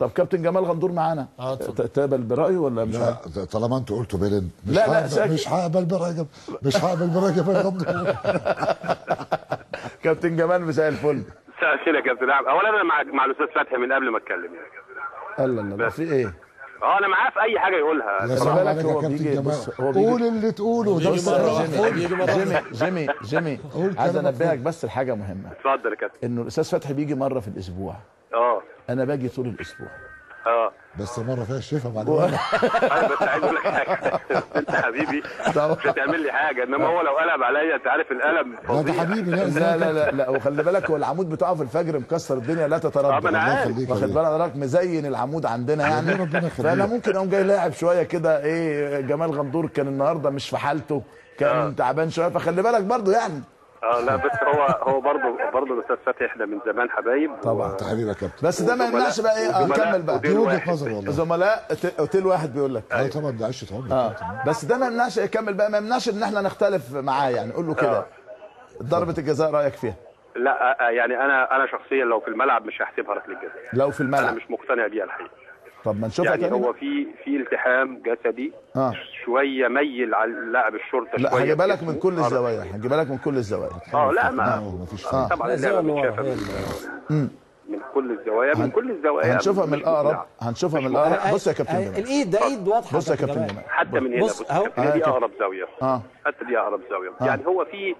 طب كابتن جمال غندور معانا، تقبل برايه ولا مش؟ لا طالما انتوا قلتوا بلن مش لا لا مش هقبل برايه، مش هقبل برايه جمال غندور. كابتن جمال مساء الفل. مساء الخير يا كابتن. اولا انا مع الاستاذ فتحي من قبل ما اتكلم يعني. الله الله، في ايه؟ انا معاه في اي حاجة يقولها. يا سلام عليك يا كابتن جمال، قول اللي تقوله. جيمي جيمي جيمي عايز انبهك بس لحاجة مهمة. اتفضل يا كابتن. انه الاستاذ فتحي بيجي مرة في الاسبوع. انا باجي طول الاسبوع. بس مرة فيها الشفا بعد. ايوه بس عايز اقول لك حاجة، انت حبيبي مش هتعمل لي حاجة، انما هو لو قلب عليا انت عارف القلم فظيع. ده حبيبي. لا لا لا لا, لا. وخلي بالك هو العمود بتاعه في الفجر مكسر الدنيا لا تتردد. انا عارف، واخد بالك حضرتك، مزين العمود عندنا يعني. فانا ممكن اقوم جاي لاعب شوية كده. ايه جمال غندور كان النهارده مش في حالته، كان تعبان شوية، فخلي بالك برضه يعني. لا بس هو برضه الاستاذ فتحي احنا من زمان حبايب طبعا. انت حبيبي يا كابتن، بس ده ما يمنعش بقى ايه. كمل بقى، دي وجهه نظر والله. زملاء اوتيل واحد بيقول لك. طبعا ده عشرة عمر. بس ده ما يمنعش، كمل بقى، ما يمنعش ان احنا نختلف معاه يعني. قول له كده ضربه الجزاء رايك فيها؟ لا يعني انا شخصيا لو في الملعب مش هحسبها ركلة جزاء. لو في الملعب انا مش مقتنع بيها الحقيقة. طب ما نشوفها يعني. هو في التحام جسدي شوية ميل على لاعب الشرطة شوية. لا هجيبها لك من كل الزوايا، هجيبها لك من كل الزوايا. لا ما طبعا اللعبة بتشافى من كل الزوايا، من كل الزوايا. هنشوفها من الاقرب، هنشوفها من الاقرب. بص يا كابتن جمال، الايد ده ايد واضحة. بص يا كابتن جمال، حتى من هنا بص دي اقرب زاوية. حتى دي اقرب زاوية. يعني هو في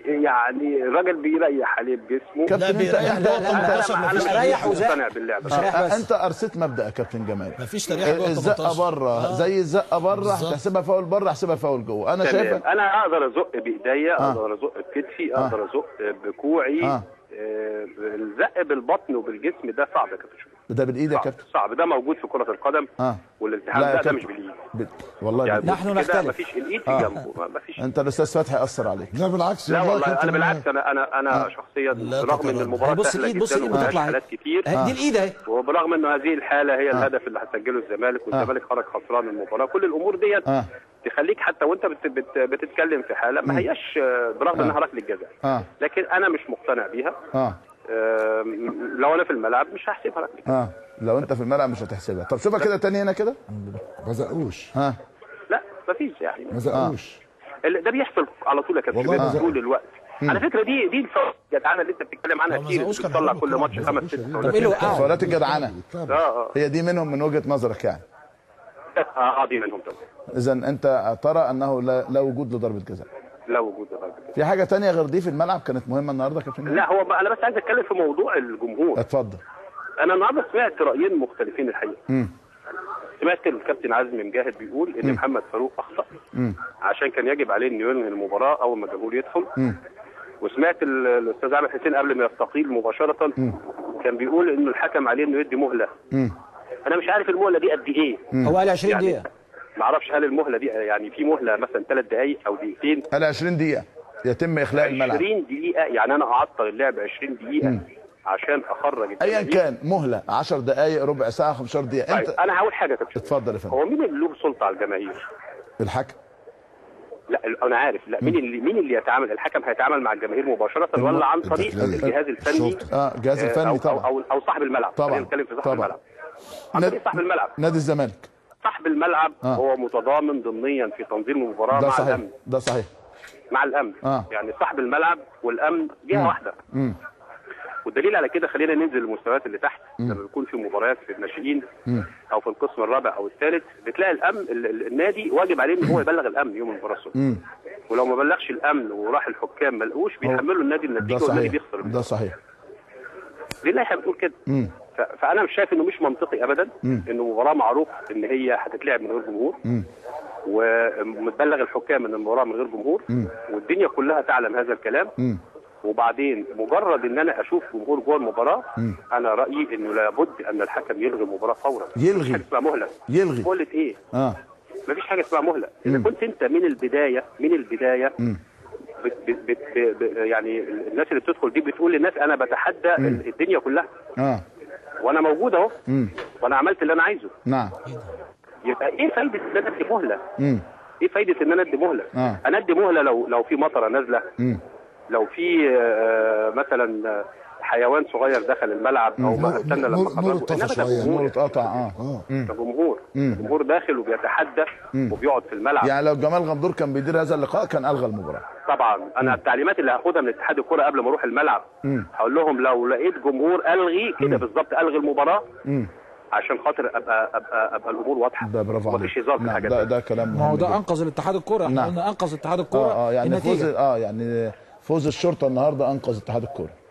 يعني الراجل بيريح عليه بجسمه. كابتن انت مش ريح وزق باللعبة. انت ارسيت مبدا يا كابتن جمال، مفيش تريح جوه 18. الزقه بره زي الزقه بره، هتحسبها فاول بره، احسبها فاول جوه. انا شايف انا اقدر ازق بايديا، اقدر ازق بكتفي، اقدر ازق بكوعي. الزق بالبطن وبالجسم ده صعب يا كابتن. ده بالايد يا كابتن صعب، ده موجود في كرة القدم. والالتحام ده مش بالايد. والله يعني نحن نختلف، مفيش الايد في جنبه، مفيش. انت الاستاذ فتحي اثر عليك. لا بالعكس، لا والله انا بالعكس، انا شخصيا برغم ان المباراة سهلة جدا وفيها حالات كتير، دي الايد اهي، وبرغم ان هذه الحالة هي الهدف اللي هتسجله الزمالك، والزمالك خرج خسران المباراة، كل الامور ديت تخليك حتى وانت بتتكلم في حاله ما هياش، برغم انها ركلة جزاء، لكن انا مش مقتنع بيها. لو انا في الملعب مش هحسبها ركلة. لو انت في الملعب مش هتحسبها. طب شوفها كده تاني هنا كده. ما زقوش. لا مفيش يعني، ما زقوش. ده بيحصل على طول يا كابتن، طول الوقت. على فكرة دي الفاولات الجدعنه اللي انت بتتكلم عنها كتير، بتطلع كل ماتش 5 6 فاولات. فاولات الجدعنه هي دي منهم من وجهه نظرك يعني؟ دي منهم طبعا. اذا انت ترى انه لا وجود لضربه جزاء. لا وجود لضربه جزاء. في حاجة ثانية غير دي في الملعب كانت مهمة النهارده يا كابتن؟ لا هو انا بس عايز اتكلم في موضوع الجمهور. اتفضل. انا النهارده سمعت رايين مختلفين الحقيقة. سمعت الكابتن عزمي مجاهد بيقول ان محمد فاروق اخطا عشان كان يجب عليه انه ينهي المباراة اول ما الجمهور يدخل. وسمعت الاستاذ عامر حسين قبل ما يستقيل مباشرة كان بيقول انه الحكم عليه انه يدي مهله. انا مش عارف المهلة دي قد ايه. هو قال 20 يعني دقيقة. ما اعرفش هل المهلة دي يعني في مهله مثلا 3 دقائق او دقيقتين. قال 20 دقيقة يتم اخلاء الملعب. 20 دقيقة يعني انا اعطل اللعب 20 دقيقة عشان اخرج ايا كان مهله 10 دقائق، ربع ساعة، 15 دقيقة. طيب انت انا هقول حاجة يا كابتن. اتفضل يا فندم. هو مين اللي له سلطة على الجماهير؟ الحكم. لا انا عارف، لا مين اللي يتعامل؟ الحكم هيتعامل مع الجماهير مباشرة ولا عن طريق الجهاز الفني؟ الجهاز الفني طبعا، او صاحب الملعب. طبعا نتكلم في صاحب الملعب. عن طريق صاحب الملعب، نادي الزمالك. صاحب الملعب هو متضامن ضمنيا في تنظيم المباراة مع الامن. ده صحيح، مع الامن. يعني صاحب الملعب والامن جهة واحدة. والدليل على كده خلينا ننزل للمستويات اللي تحت. لما بيكون في مباريات في الناشئين او في القسم الرابع او الثالث، بتلاقي الامن النادي واجب عليه ان هو يبلغ الامن يوم المباراة الصبح. ولو ما بلغش الامن وراح الحكام ما لقوش، بيحملوا النادي النتيجة والنادي بيخسر. ده صحيح. دي اللائحة بتقول كده. فانا مش شايف انه مش منطقي ابدا انه مباراة معروف ان هي هتتلعب من غير جمهور، ومتبلغ الحكام ان المباراة من غير جمهور، والدنيا كلها تعلم هذا الكلام. وبعدين مجرد ان انا اشوف جمهور جوه المباراة، انا رايي انه لابد ان الحكم يلغي المباراة فورا. يلغي. مفيش حاجة اسمها مهله. يلغي. مهله ايه؟ مفيش حاجة اسمها مهله. اذا كنت انت من البداية، من البداية بت بت يعني الناس اللي بتدخل دي بتقول للناس انا بتحدى الدنيا كلها. وانا موجود اهو، وانا عملت اللي انا عايزه. نعم. يبقى ايه فايده ان انا ادي مهله؟ ايه فايده ان انا ادي مهله؟ انا ادي مهله لو في مطره نازله، لو في مثلا حيوان صغير دخل الملعب او ما استنى لما خرجوا، انما ده نور اتقطع. ده جمهور، جمهور داخل وبيتحدى وبيقعد في الملعب. يعني لو جمال غندور كان بيدير هذا اللقاء كان الغى المباراة. طبعا انا التعليمات اللي هاخدها من اتحاد الكره قبل ما اروح الملعب هقول لهم لو لقيت جمهور الغي كده بالظبط، الغي المباراة عشان خاطر ابقى ابقى ابقى الامور واضحة. ده برافو عليك، مفيش هزار في الحاجات دي. ده كلام مهم. ما هو ده انقذ الاتحاد الكره. احنا قلنا انقذ اتحاد الكره. يعني فوز يعني فوز الشرطة النهارده انقذ اتحاد الكره.